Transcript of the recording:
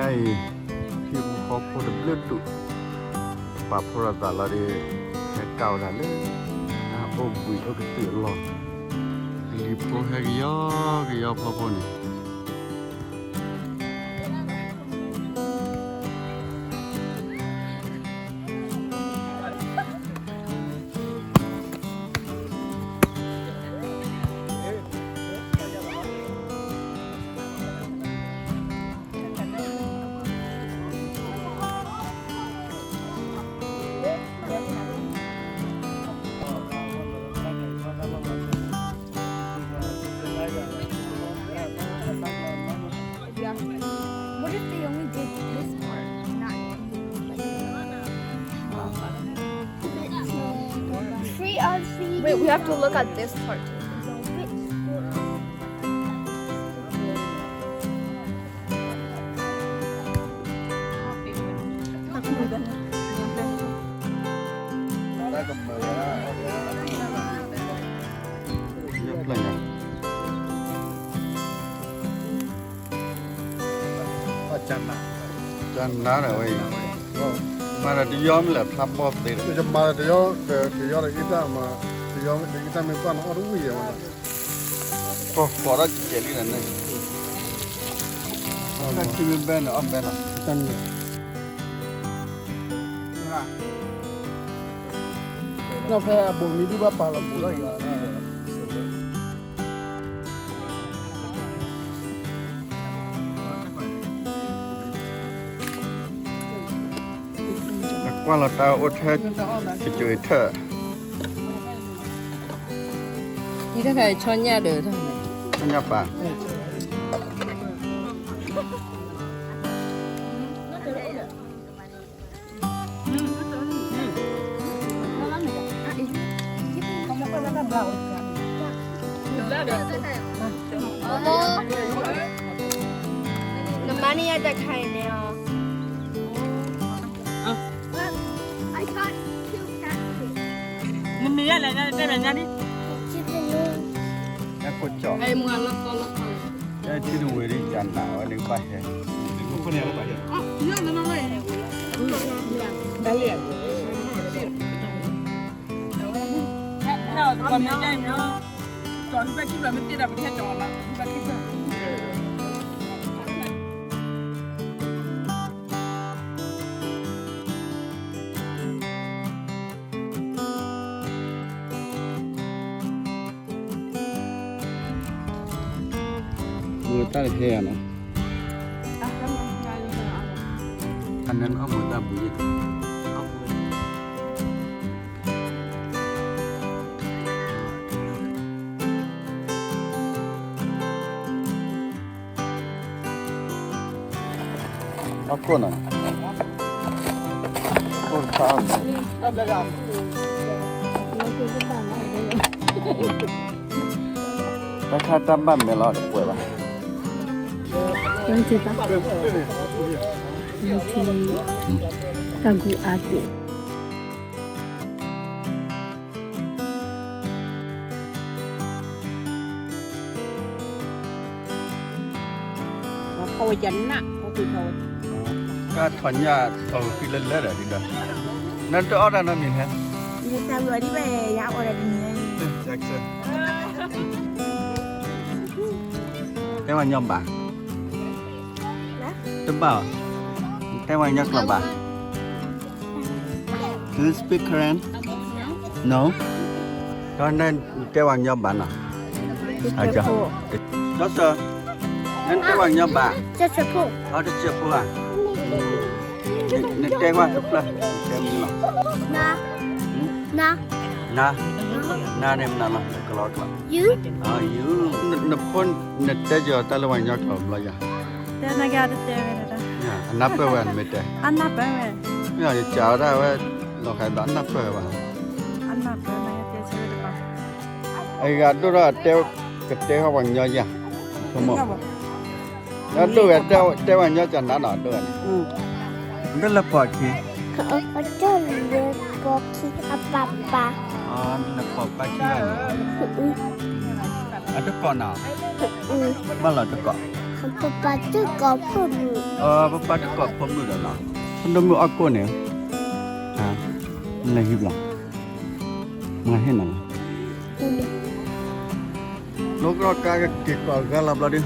အံၤ ဟံၣ်ဖိဃီဖိတဘျုးဒူၣ် ပာ်ဖှိၣ်ထီၣ်သးလီၤဒီး ဟဲကၣ်ဝဲဒၣ်လၢ အအိၣ်ဘှံးအိၣ်ကတၢၢ်အလီၢ်, လံၤဖိဟဲကယီကယီဖီဖိန့ၣ် Yeah. What if they only did this part? Not Free R C. Wait, we have to look at this part too. Cana ဒီးဝဲအံၤ, မၤဒီးတယီမ့ၢ်လဲၣ် ဖျါဘီၣ်သ့ဒီး, ယမၤဒီးတယီ, တယီဒီးအံသၣ်မး, တယီဒီးအံသၣ်မ့ၢ်ပှၢ်န့ၣ် အီၣ်တဝံၣ်ယဲၢ်မး, ကီၢ်ဃီးဒီးကဲးလံဒီးန့ၣ်, တၢ်ခံမ့ၢ်ဘဲန့ၣ် အီၣ်ဘဲလီၤ, တၢ်န့ၣ် ဖဲအဘူးမံဒုၣ်ဘၣ်ပာ်လီၤဘူးလီၤယၤ ကွၢ်လီၤတၢ်အိၣ်ထဲ ကစၢၢ်ထၢၣ်, အံၤတခါဆီညၣ်ဒီး, ဆီညၣ်ပၢ်, နမါန့ၣ်ယတၢ်ခါအံၤန့ၣ်အီၤ, နမ့ၢ်ယဲလဲၣ် တဲဘၣ်ညါဒ်, အဲၣ်ကိးကၠီၣ်, အဲၣ်ထံတဝ့ၤဒ် ကနၣ်ဝဲဒ်ဘၣ်ဟဲ, မ့ၢ်တၢ်တဟဲဧါနီၤ, အနၢ်အီၣ်မ့ၢ်တၢ်ဘူးယဲၢ်, အီၣ်ကိၣ်နီၤ, ကိၣ်တခါ, တၢ်ခါတၢ်ဘၣ်မဲာ်လီၤတပှဲၤဘၣ်, တၢ်ဂုာ်အါသ့ၣ် တၢ်ထီၣ်ညၣ်ထီၣ်ဃံလၢလၢဒီးဒ်ဒီး, နတအီၣ်တၢ်နီတမံၤဟဲ, ယသးဝံၣ်အီၤဒ်ဘၣ်ယၤအီၣ်ဒီးတမံၤ, တဲဝဲညီဘၣ်, တဘၣ်အီၤ, တဲဝဲညီကျိာ်ဘၣ်. Do you speak Karen? No? ဒီးနတဲဝဲညီဘၣ်နီၤ, ကၠီစၢၤ, နတဲဝဲညီဘၣ်, အတစၢၤဖိဧါ, နတဲကွၢ်တဖျၢၣ်, နတဲမနုၤလီၤ, နၤ, နၤန့ၣ်မနုၤလီၤ နကလီၤကျိာ်, နဖိ နတဲက့ၤအီၤတၢ်လၢဝဲညီကျိာ်ဘျီယၤ, အနၢ်ပၢၢ်ဝဲနမ့ၢ်တဲ, ယကးဝဲဒၣ်ဝဲ, လီၤခါဒီးအနၢ်ပၢၢ်ဝဲဘၣ်, အဂၤဒိၣ်ထီၣ် ကတဲဟီၣ်ပှၤကညီယၤ, ဆိကမိၣ်, ဒီးဒိၣ်ဝဲတဲဝဲညီကနၤနီၤ ဒိၣ်ဝဲန့ၣ်, ဒိၣ်လၢပှၤခံ, လၢပှၤခံအပၢ်ပၢ်, လၢပှၤပၢ်ခံဂၤန့ၣ်, အတကိးနီၤ, ဘၣ်လီၤတကိး ပပၢ်တကိးဖိမုၣ်, ပပၢ်တကိးဖိမုၣ်ဒီးနီၤ, ဖိဒိၣ်မုၣ်အီၣ်ကိၣ်န့ၣ်, လဲၤဟံးဘျီ, မၤဟ့ၣ်နၤလီၤ, လိကီၢ်ကါက့ၤကိးဂၤလီၤဘျီဒုး,